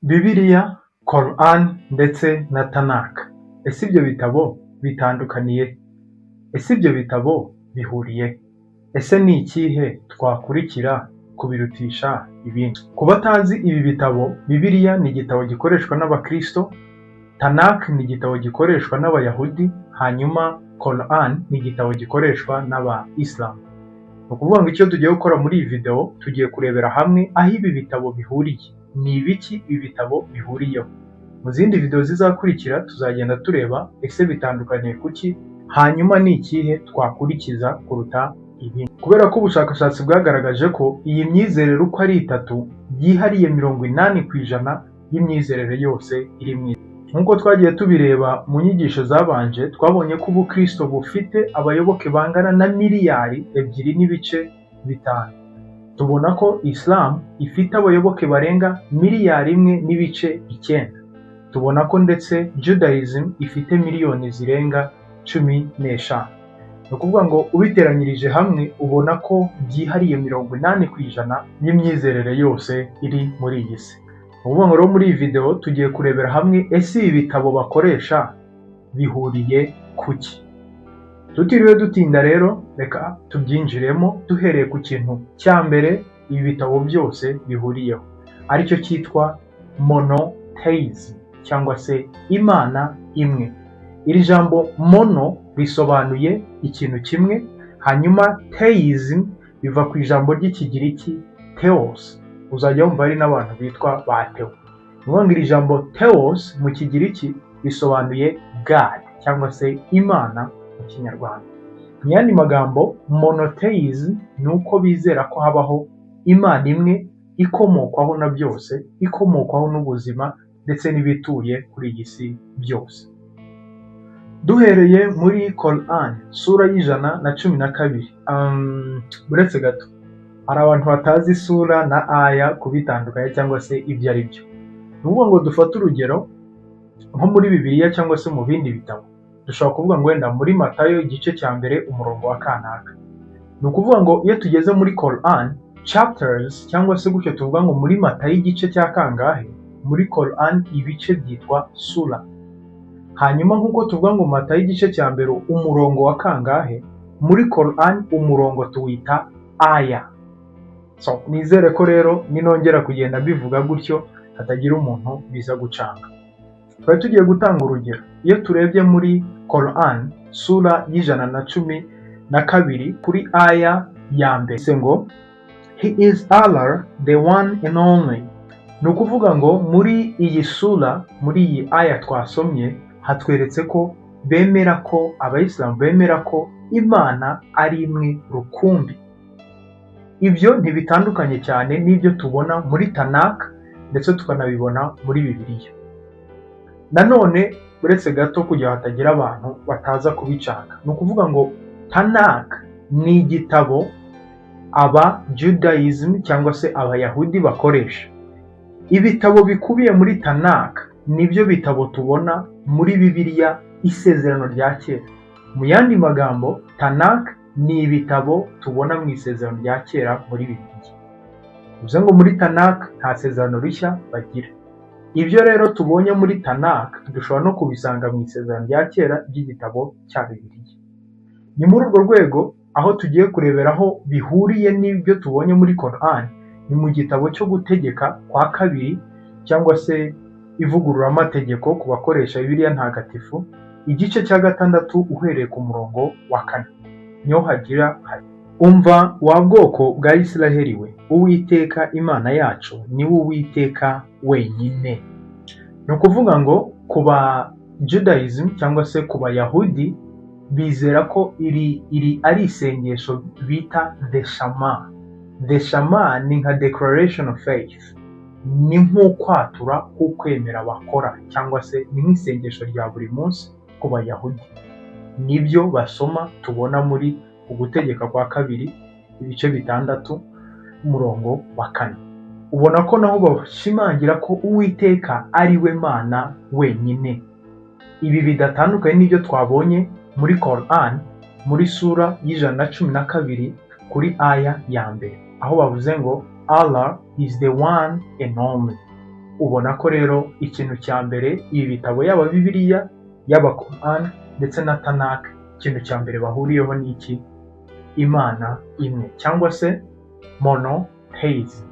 Bibiliya, Quran ndetse na Tanakh. Ese ibyo bitabo bitandukaniye he? Ese ibyo bitabo bihuriye he? Ese ni ikihe twakurikira kubirutisha ibindi? Ku batazi ibi bitabo, Bibiliya ni igitabo gikoreshwa n'Abakristo, Tanakh ni igitabo gikoreshwa n'Abayahudi, hanyuma Quran ni igitabo gikoreshwa n'aba Islam. Ni ukuvuga ngo icyo tugiye gukora muri iyi video, tugiye kurebera hamwe aho ibi bitabo bihuriye. Ni ibiki ibi bitabo bihuriyeho? Mu zindi video zizakurikira tuzagenda tureba ese bitandukaniye kuki, hanyuma ni ikihe twakurikiza kuruta ibindi. Kubera ko ubushakashatsi bwagaragaje ko iyi myizerere uko ari itatu yihariye 80% y'imyizerere yose iri mu isi. Nk'uko twagiye tubireba mu nyigisho zabanje, twabonye ko Ubukristo bufite abayoboke bangana na miliyari 2.5. Tubona ko Islam ifite abayoboke barenga miliyari 1.9. Tubona ko ndetse Judaism ifite miliyoni zirenga 15. Ni ukuvuga ngo ubiteranyirije hamwe ubona ko byihariye 80% y'imyizerere yose iri muri iyi si. Ni ukuvuga ngo rero muri iyi video tugiye kurebera hamwe ese ibi bitabo bakoresha bihuriye kuki? Tutiriwe dutinda rero, reka tubyinjiremo duhereye ku kintu cya mbere ibi bitabo byose bihuriyeho, aricyo cyitwa monotheism cyangwa se Imana imwe. Iri jambo mono risobanuye ikintu kimwe, hanyuma theism biva ku ijambo ry'Ikigiriki theos. Uzajya wumva hari n'abantu bitwa ba Theo. Ni ukuvuga ngo iri jambo theos mu Kigiriki risobanuye God cyangwa se Imana mu Kinyarwanda. Mu yandi magambo, monotheism ni uko bizera ko habaho Imana imwe ikomokwaho na byose, ikomokwaho n'ubuzima ndetse n'ibituye kuri iyi si byose. Duhereye muri Quran, sura y'112, uretse gato, hari abantu batazi sura na aya kubitandukanya cyangwa se ibyo ari byo. Ni ukuvuga ngo dufate urugero nko muri Bibiliya cyangwa se mu bindi bitabo, dushobora kuvuga ngo wenda muri Matayo igice cya mbere umurongo wa kanaka. Ni ukuvuga ngo iyo tugeze muri Quran chapters cyangwa se gutyo tuvuga ngo muri Matayo igice cya kangahe, muri Quran ibice byitwa sura. Hanyuma nk'uko tuvuga ngo Matayo igice cya mbere umurongo wa kangahe, muri Quran umurongo tuwita aya. So nizere ko rero ninongera kugenda mbivuga gutyo hatagira umuntu biza gucanga. Twari tugiye gutanga urugero. Iyo turebye muri Quran sura y'112 kuri aya ya mbere se ngo "He is Allah, the one and only." Ni ukuvuga ngo muri iyi sura, muri iyi aya twasomye, hatweretse ko bemera ko Abayisilamu bemera ko Imana ari imwe rukumbi. Ibyo ntibitandukanye cyane n'ibyo tubona muri Tanakh ndetse tukanabibona muri Bibiliya. Nanone uretse gato kugira hatagira abantu bataza kubicanga, ni ukuvuga ngo Tanakh ni igitabo aba Judaism cyangwa se Abayahudi bakoresha. Ibitabo bikubiye muri Tanakh nibyo bitabo tubona muri Bibiliya, Isezerano rya Kera. Mu yandi magambo, Tanakh ni ibitabo tubona mu Isezerano rya Kera muri Bibiliya. Bivuze ngo muri Tanakh nta sezerano rishya bagira. Ibyo rero tubonye muri Tanakh dushobora no kubisanga mu Isezerano rya Kera ry'igitabo cya Bibiliya. Ni muri urwo rwego aho tugiye kurebera aho bihuriye n'ibyo tubonye muri Quran, ni mu gitabo cyo Gutegeka kwa Kabiri cyangwa se Ivugururamategeko ku bakoresha Bibiliya Ntagatifu, igice cya gatandatu uhereye ku murongo wa kane. Niho hagira hati: "Umva wa bwoko bwa Isiraheli we, Uwiteka Imana yacu ni we Uwiteka wenyine." Ni ukuvuga ngo ku ba Judaism cyangwa se ku Bayahudi bizera ko iri ari isengesho bita the Shema. The Shema ni nka declaration of faith, ni nk'ukwatura k'ukwemera bakora cyangwa se ni nk'isengesho rya buri munsi ku Bayahudi. Nibyo basoma tubona muri Ugutegeka kwa Kabiri ibice 6 umurongo wa kane. Ubona ko naho bashimangira ko Uwiteka ari we Mana wenyine. Ibi bidatandukanye n'ibyo twabonye muri Quran muri sura y'112 kuri aya ya mbere, aho bavuze ngo "Allah is the one and only." Ubona ko rero ikintu cya mbere ibi bitabo, yaba Bibiliya, yaba Quran ndetse na Tanakh, ikintu cya mbere bahuriyeho ni iki? Imana imwe cyangwa se monotheism.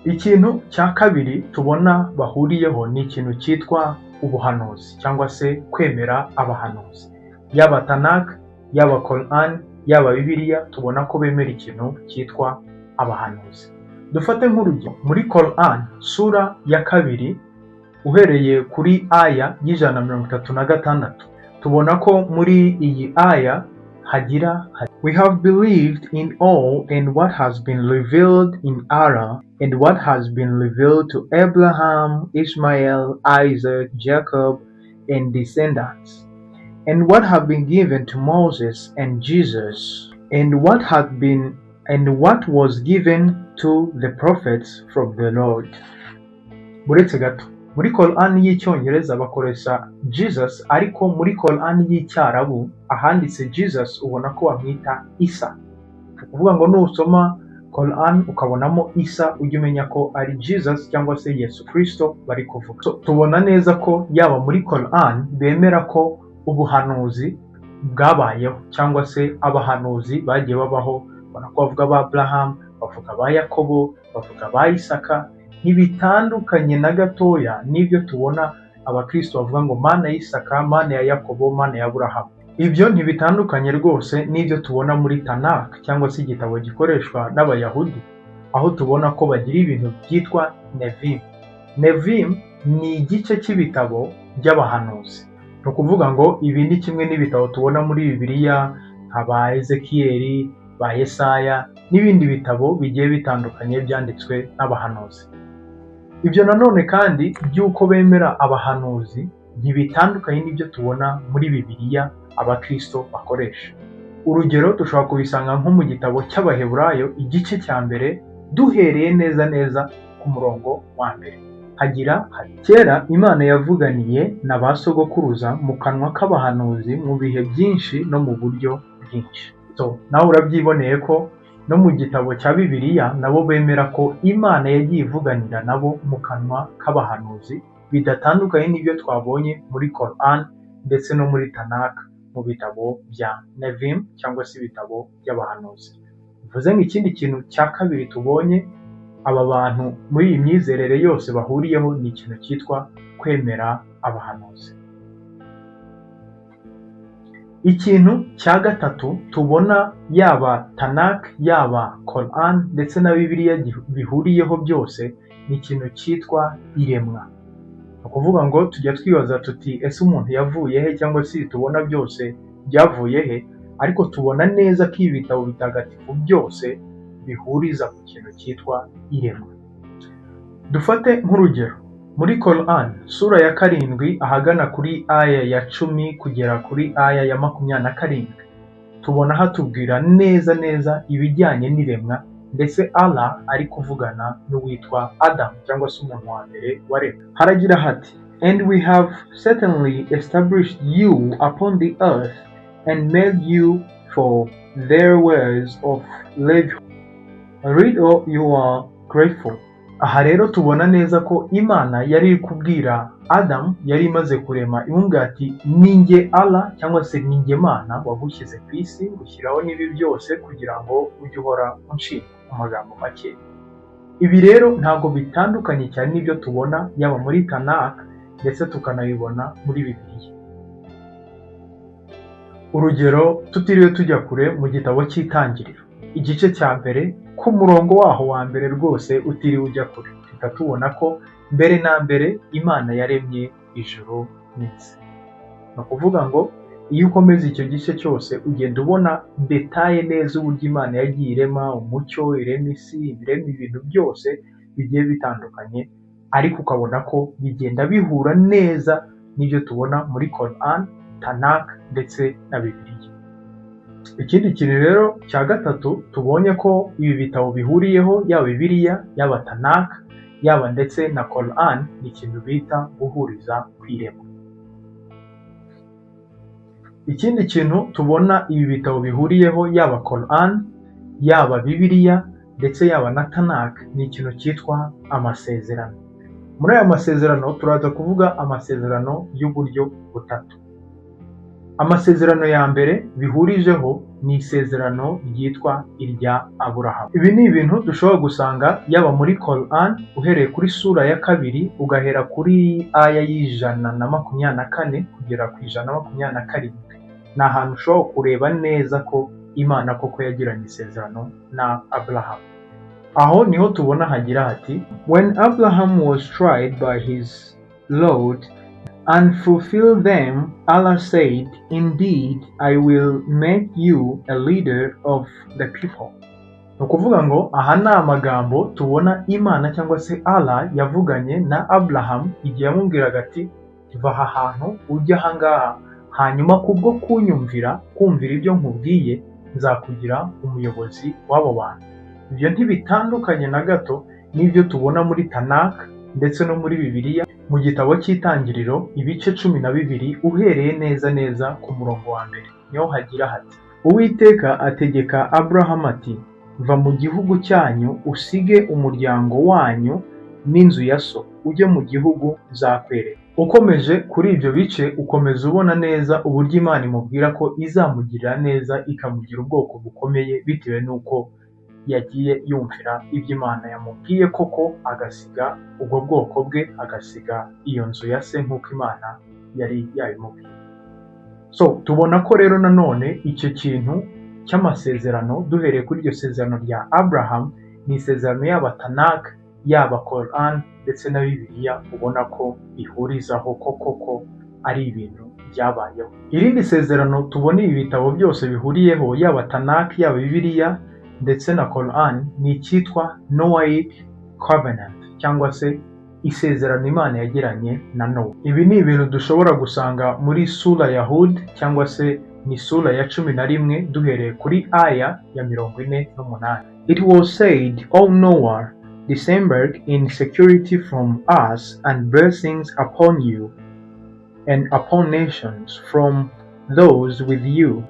Ikintu cya kabiri tubona bahuriyeho ni ikintu cyitwa ubuhanuzi cyangwa se kwemera abahanuzi. Yaba Tanakh, yaba Quran, yaba Bibiliya, tubona ko bemera ikintu cyitwa abahanuzi. Dufate nk'urugero muri Quran, sura ya 2, uhereye kuri aya y'136, tubona ko muri iyi aya hagira hati: "We have believed in all and what has been revealed in Allah and what has been revealed to Abraham, Ishmael, Isaac, Jacob and descendants, and what have been given to Moses and Jesus, and what was given to the prophets from the Lord." Buretse gato, muri Quran y'Icyongereza bakoresha Jesus, ariko muri Quran y'Icyarabu ahanditse Jesus ubona ko bamwita Isa. Ni ukuvuga ngo nusoma Quran ukabonamo Isa, ujye umenya ko ari Jesus cyangwa se Yesu Kristo bari kuvuga. So, tubona neza ko yaba muri Quran bemera ko ubuhanuzi bwabayeho cyangwa se abahanuzi bagiye babaho. Ubona ko bavuga ba Abraham, bavuga ba Yakobo, bavuga ba Isaka. Ntibitandukanye na gatoya n'ibyo tubona abakristo bavuga ngo Mana ya Isaka, Mana ya Yakobo, Mana ya Aburahamu. Ibyo ntibitandukanye rwose n'ibyo tubona muri Tanakh cyangwa se igitabo gikoreshwa n'Abayahudi, aho tubona ko bagira ibintu byitwa Nevim. Nevim ni igice cy'ibitabo by'abahanuzi. Ni ukuvuga ngo ibi ni kimwe n'ibitabo tubona muri Bibiliya nka ba Ezekiyeli, ba Yesaya n'ibindi bitabo bigiye bitandukanye byanditswe n'abahanuzi. Ibyo nanone kandi by'uko bemera abahanuzi ntibitandukanye n'ibyo tubona muri Bibiliya abakristo bakoresha. Urugero dushobora kubisanga nko mu gitabo cy'Abaheburayo, igice cya mbere, duhereye neza neza ku murongo wa mbere. Hagira hati: "Kera Imana yavuganiye na ba sogokuruza mu kanwa k'abahanuzi mu bihe byinshi no mu buryo bwinshi." So, nawe urabyiboneye ko no mu gitabo cya Bibiliya nabo bemera ko Imana yagiye ivuganira nabo mu kanwa k'abahanuzi, bidatandukanye n'ibyo twabonye muri Quran ndetse no muri Tanakh mu bitabo bya Nevim cyangwa se ibitabo by'abahanuzi. Bivuze ngo ikindi kintu cya kabiri tubonye aba bantu muri iyi myizerere yose bahuriyeho ni ikintu cyitwa kwemera abahanuzi. Ikintu cya gatatu tubona yaba Tanakh, yaba Quran ndetse na Bibiliya bihuriyeho byose ni ikintu cyitwa iremwa. Ni ukuvuga ngo tujya twibaza tuti: "Ese umuntu yavuye he?" cyangwa se ibi tubona byose byavuye he? Ariko tubona neza ko ibi bitabo bitagatifu byose bihuriza ku kintu cyitwa iremwa. Dufate nk'urugero muri Quran, sura ya 7, ahagana kuri aya ya 10 kugera kuri aya ya 27, tubona hatubwira neza neza ibijyanye n'iremwa, ndetse Allah ari kuvugana n'uwitwa Adam cyangwa se umuntu wa mbere waremwe. Haragira hati: "And we have certainly established you upon the earth and made you for their ways of livelihood. Read you are grateful." Aha rero tubona neza ko Imana yari iri kubwira Adamu yari imaze kurema, imubwira ati: "Ninjye Allah cyangwa se ninjye Mana wagushyize ku isi, ngushyiraho n'ibi byose kugira ngo ujye uhora unshima", mu magambo make. Ibi rero ntabwo bitandukanye cyane n'ibyo tubona yaba muri Tanakh ndetse tukanabibona muri Bibiliya. Urugero, tutiriwe tujya kure, mu gitabo cy'Itangiriro, igice cya mbere, ku murongo waho wa mbere rwose, utiriwe ujya kure, duhita tubona ko mbere na mbere Imana yaremye ijuru n'isi. Ni ukuvuga ngo iyo ukomeza icyo gice cyose, ugenda ubona détaillé neza uburyo Imana yagiye irema umucyo, irema isi, irema ibintu byose bigiye bitandukanye, ariko ukabona ko bigenda bihura neza n'ibyo tubona muri Quran, Tanakh ndetse na Bibiliya. Ikindi kintu rero cya gatatu tubonye ko ibi bitabo bihuriyeho, yaba Bibiliya, yaba Tanakh, yaba ndetse na Quran, ni ikintu bita guhuriza ku iremwa. Ikindi kintu tubona ibi bitabo bihuriyeho, yaba Quran, yaba Bibiliya ndetse yaba na Tanakh, ni ikintu cyitwa amasezerano. Muri aya masezerano turaza kuvuga amasezerano y'uburyo butatu. Amasezerano ya mbere bihurijeho ni isezerano ryitwa irya Aburahamu. Ibi ni ibintu dushobora gusanga yaba muri Quran, uhereye kuri sura ya 2 ugahera kuri aya y'124 kugera ku 127. Ni ahantu ushobora kureba neza ko Imana koko yagiranye isezerano na Aburahamu. Aho niho tubona hagira hati: "When Abraham was tried by his Lord and fulfilled them, Allah said, 'Indeed, I will make you a leader of the people.'" Ni ukuvuga ngo aha ni amagambo tubona Imana cyangwa se Allah yavuganye na Abraham igihe yamubwiraga ati: "Va aha hantu ujye aha ngaha, hanyuma kubwo kunyumvira, kumvira ibyo nkubwiye, nzakugira umuyobozi w'abo bantu." Ibyo ntibitandukanye na gato n'ibyo tubona muri Tanakh ndetse no muri Bibiliya, mu gitabo cy'Itangiriro ibice 12, uhereye neza neza ku murongo wa mbere. Niho hagira hati: "Uwiteka ategeka Aburahamu ati: 'Va mu gihugu cyanyu, usige umuryango wanyu n'inzu ya so, ujye mu gihugu nzakwereka.'" Ukomeje kuri ibyo bice, ukomeza ubona neza uburyo Imana imubwira ko izamugirira neza, ikamugira ubwoko bukomeye, bitewe n'uko yagiye yumvira ibyo Imana yamubwiye koko, agasiga ubwo bwoko bwe, agasiga iyo nzu ya se nk'uko Imana yari yabimubwiye. So tubona ko rero nanone icyo kintu cy'amasezerano, duhereye kuri iryo sezerano rya Abraham, ni isezerano yaba Tanakh, yaba Quran ndetse na Bibiliya ubona ko bihurizaho ko koko ari ibintu byabayeho. Irindi sezerano tubona ibi bitabo byose bihuriyeho, yaba Tanakh, yaba Bibiliya ndetse na Quran, ni icyitwa Noahic Covenant cyangwa se isezerano Imana yagiranye na Nowa. Ibi ni ibintu dushobora gusanga muri sura ya Hud, cyangwa se ni sura ya 11, duhereye kuri aya ya 48. "It was said, 'O Noah, disembark in security from us and blessings upon you and upon nations from those with you.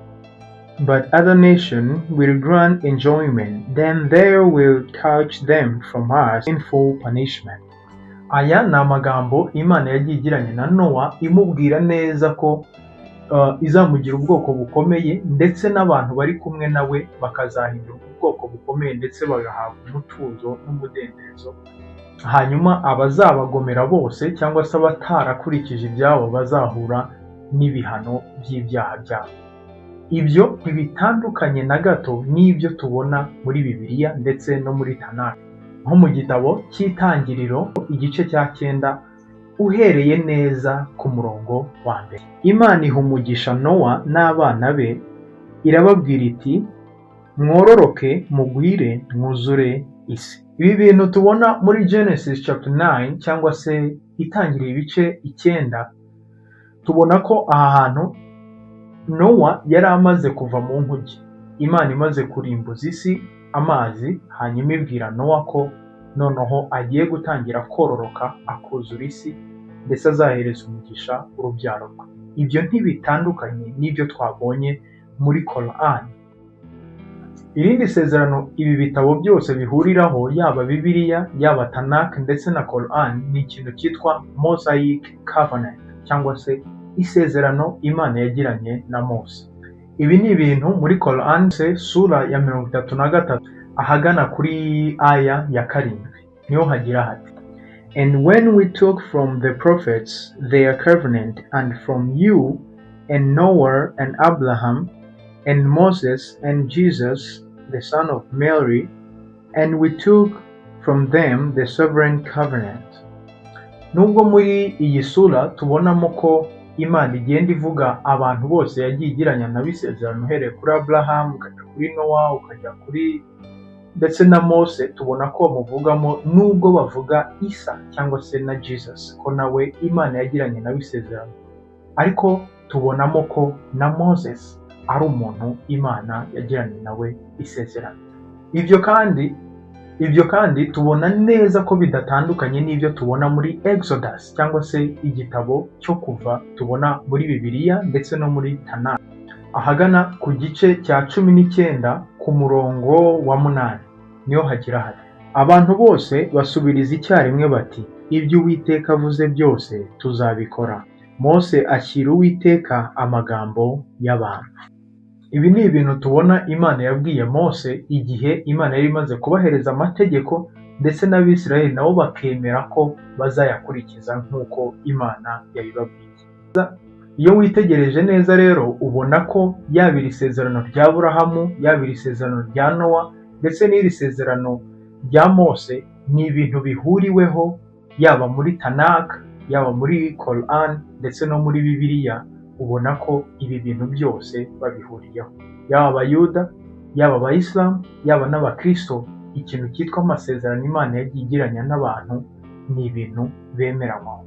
But other nation will grant enjoyment, then there will touch them from us painful punishment.'" Aya ni amagambo Imana yagiye igiranye na Nowa, imubwira neza ko izamugira ubwoko bukomeye, ndetse n'abantu bari kumwe nawe bakazahindurwa ubwoko bukomeye, ndetse bagahabwa umutuzo n'umudendezo, hanyuma abazabagomera bose cyangwa se abatarakurikije ibyabo bazahura n'ibihano by'ibyaha byabo. Ibyo ntibitandukanye na gato n'ibyo tubona muri Bibiliya ndetse no muri Tanakh, nko mu gitabo cy'Itangiriro igice cya 9, uhereye neza ku murongo wa mbere. Imana iha umugisha Nowa n'abana be, irababwira iti: "Mwororoke, mugwire, mwuzure isi." Ibi bintu tubona muri Genesis chapter 9 cyangwa se Itangiriro ibice 9, tubona ko aha hantu Nowa yari amaze kuva mu nkuge, Imana imaze kurimbuza isi amazi, hanyuma ibwira Nowa ko noneho agiye gutangira kororoka akuzura isi, ndetse azahereza umugisha urubyaro rwe. Ibyo ntibitandukanye n'ibyo twabonye muri Quran. Irindi sezerano ibi bitabo byose bihuriraho, yaba Bibiliya, yaba Tanakh ndetse na Quran, ni ikintu cyitwa Mosaic Covenant cyangwa se isezerano Imana yagiranye na Mose. Ibi ni ibintu muri Quran sura ya 33, ahagana kuri aya ya 7, niho hagira hati: "And when we took from the prophets their covenant, and from you and Noah and Abraham and Moses and Jesus the son of Mary, and we took from them the sovereign covenant." Nubwo muri iyi sura tubonamo ko Imana igenda ivuga abantu bose yagiye igiranya nabo isezerano, uhereye kuri Abraham ukajya kuri Nowa, ukajya kuri ndetse na Mose, tubona ko bamuvugamo, nubwo bavuga Isa cyangwa se na Jesus ko nawe Imana yagiranye nawe isezerano, ariko tubonamo ko na Moses ari umuntu Imana yagiranye nawe isezerano. Ibyo kandi tubona neza ko bidatandukanye n'ibyo tubona muri Exodus cyangwa se igitabo cyo Kuva tubona muri Bibiliya ndetse no muri Tanakh, ahagana ku gice cya 19 ku murongo wa 8, niho hagira hati: "Abantu bose basubiriza icyarimwe bati: Ibyo Uwiteka avuze byose tuzabikora. Mose ashyira Uwiteka amagambo y'abantu. Ibi ni ibintu tubona Imana yabwiye Mose igihe Imana yari imaze kubahereza amategeko, ndetse n'Abisirayeli nabo bakemera ko bazayakurikiza nk'uko Imana yabibabwiye. Iyo witegereje neza rero, ubona ko yaba iri sezerano rya Aburahamu, yaba iri sezerano rya Nowa, ndetse n'iri sezerano rya Mose, ni ibintu bihuriweho yaba muri Tanakh, yaba muri Quran, ndetse no muri Bibiliya. Ubona ko ibi bintu byose babihuriyeho, yaba Abayuda, yaba Abayisilamu, yaba n'Abakristo. Ikintu cyitwa amasezerano Imana yagiye igiranya n'abantu ni ibintu bemeranywaho.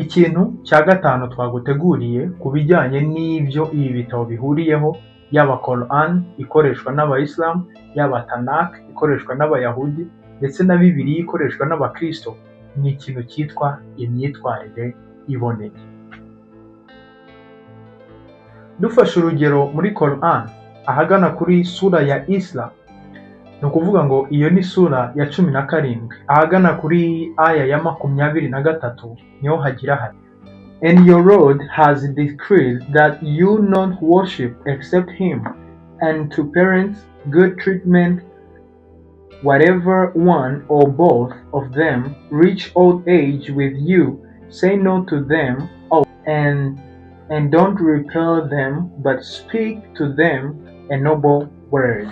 Ikintu cya gatanu twaguteguriye ku bijyanye n'ibyo ibi bitabo bihuriyeho, yaba Quran ikoreshwa n'Abayisilamu, yaba Tanakh ikoreshwa n'Abayahudi, ndetse na Bibiliya ikoreshwa n'Abakristo, ni ikintu cyitwa imyitwarire iboneye. Dufashe urugero muri Quran, ahagana kuri sura ya Isra, ni ukuvuga ngo iyo ni sura ya 17, ahagana kuri aya ya 23, niho hagira hati: "And your Lord has decreed that you not worship except him, and to parents good treatment, whatever one or both of them reach old age with you, say not to them, oh, and don't repel them, but speak to them a noble word."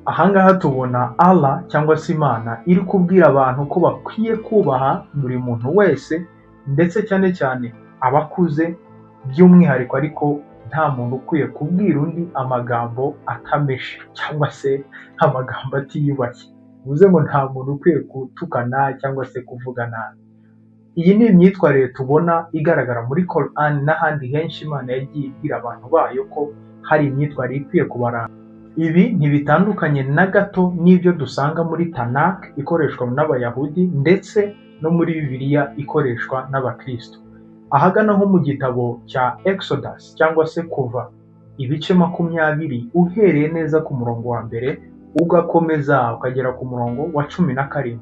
Ahangaha tubona Allah cyangwa se Imana iri kubwira abantu ko bakwiye kubaha buri muntu wese, ndetse cyane cyane abakuze by'umwihariko, ariko nta muntu ukwiye kubwira undi amagambo atameshe cyangwa se amagambo atiyubashye. Bivuze ngo nta muntu ukwiye gutukana cyangwa se kuvuga nabi. Iyi ni imyitwarire tubona igaragara muri Quran n'ahandi henshi Imana yagiye ibwira abantu bayo ko hari imyitwarire ikwiye kubaranga. Ibi ntibitandukanye na gato n'ibyo dusanga muri Tanakh ikoreshwa n'Abayahudi, ndetse no muri Bibiliya ikoreshwa n'Abakristo. Ahagana nko mu gitabo cya Exodus cyangwa se Kuva, ibice 20, uhereye neza ku murongo wa mbere ugakomeza ukagera ku murongo wa 17,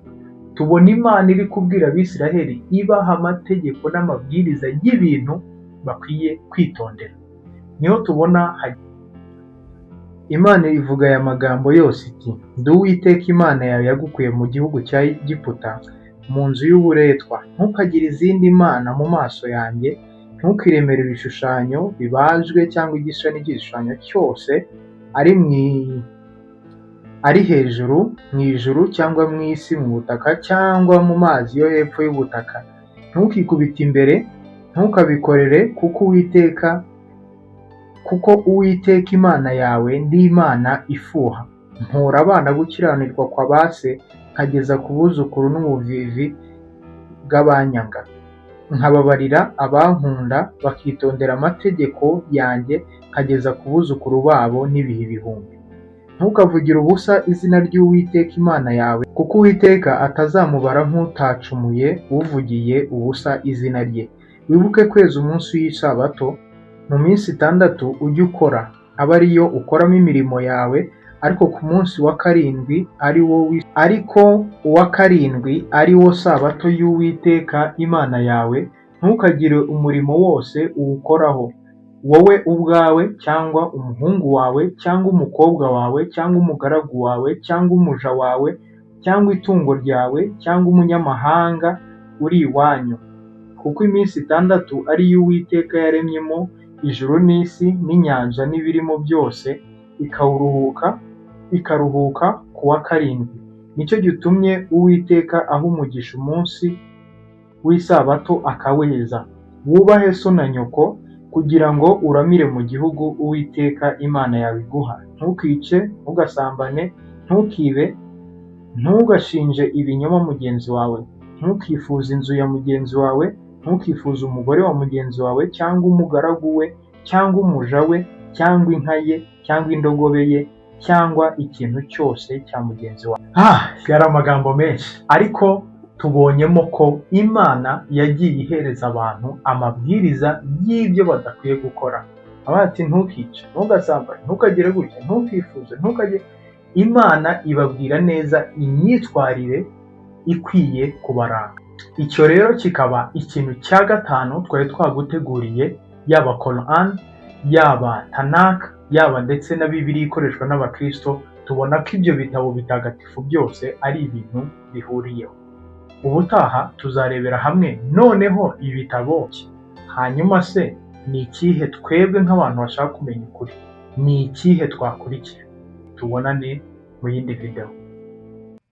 tubona Imana iri kubwira Abisiraheli, ibaha amategeko n'amabwiriza y'ibintu bakwiye kwitondera. Niho tubona Imana ivuga aya magambo yose iti: "Ndi Uwiteka Imana yawe yagukuye mu gihugu cya Egiputa, mu nzu y'uburetwa. Ntukagire izindi mana mu maso yanjye. Ntukiremere ibishushanyo bibajwe cyangwa igisa n'igishushanyo cyose, ari hejuru mu ijuru cyangwa mu isi mu butaka cyangwa mu mazi yo hepfo y'ubutaka. Ntukikubite imbere, ntukabikorere, kuko Uwiteka Imana yawe ndi Imana ifuha, mpora abana gukiranirwa kwa ba se nkageza ku buzukuru n'ubuvivi bw'abanyanga, nkababarira abankunda bakitondera amategeko yanjye nkageza ku buzukuru babo n'ibihe ibihumbi. Ntukavugire ubusa izina ry'Uwiteka Imana yawe, kuko Uwiteka atazamubara nk'utacumuye uvugiye ubusa izina rye. Wibuke kweza umunsi w'isabato. Mu minsi 6 ujye ukora, abe ariyo ukoramo imirimo yawe, ariko ku munsi wa karindwi ari wo, ariko uwa karindwi ari wo sabato y'Uwiteka Imana yawe, ntukagire umurimo wose uwukoraho, wowe ubwawe cyangwa umuhungu wawe cyangwa umukobwa wawe cyangwa umugaragu wawe cyangwa umuja wawe cyangwa itungo ryawe cyangwa umunyamahanga uri iwanyu, kuko iminsi 6 ari yo Uwiteka yaremyemo ijuru n'isi n'inyanja n'ibirimo byose, ikaruhuka ku wa karindwi. Nicyo gitumye Uwiteka aha umugisha umunsi w'isabato akaweza. Wubahe so na nyoko, kugira ngo uramire mu gihugu Uwiteka Imana yawe iguha. Ntukice, ntugasambane, ntukibe, ntugashinje ibinyoma mugenzi wawe, ntukifuze inzu ya mugenzi wawe, ntukifuze umugore wa mugenzi wawe cyangwa umugaragu we cyangwa umuja we cyangwa inka ye cyangwa indogobe ye cyangwa ikintu cyose cya mugenzi wawe." Yari amagambo menshi, ariko tubonyemo ko Imana yagiye ihereza abantu amabwiriza y'ibyo badakwiye gukora. Abaye ati: "Ntukice, ntugasambane, ntukagire gutya, ntukifuze, ntukajye." Imana ibabwira neza imyitwarire ikwiye kubaranga. Icyo rero kikaba ikintu cya gatanu twari twaguteguriye. Yaba Quran, yaba Tanakh, yaba ndetse na Bibiliya ikoreshwa n'Abakristo, tubona ko ibyo bitabo bitagatifu byose ari ibintu bihuriyeho. Ubutaha tuzarebera hamwe noneho ibitabo. Hanyuma se ni ikihe twebwe nk'abantu bashaka kumenya ukuri, ni ikihe twakurikira? Tubonane mu yindi video.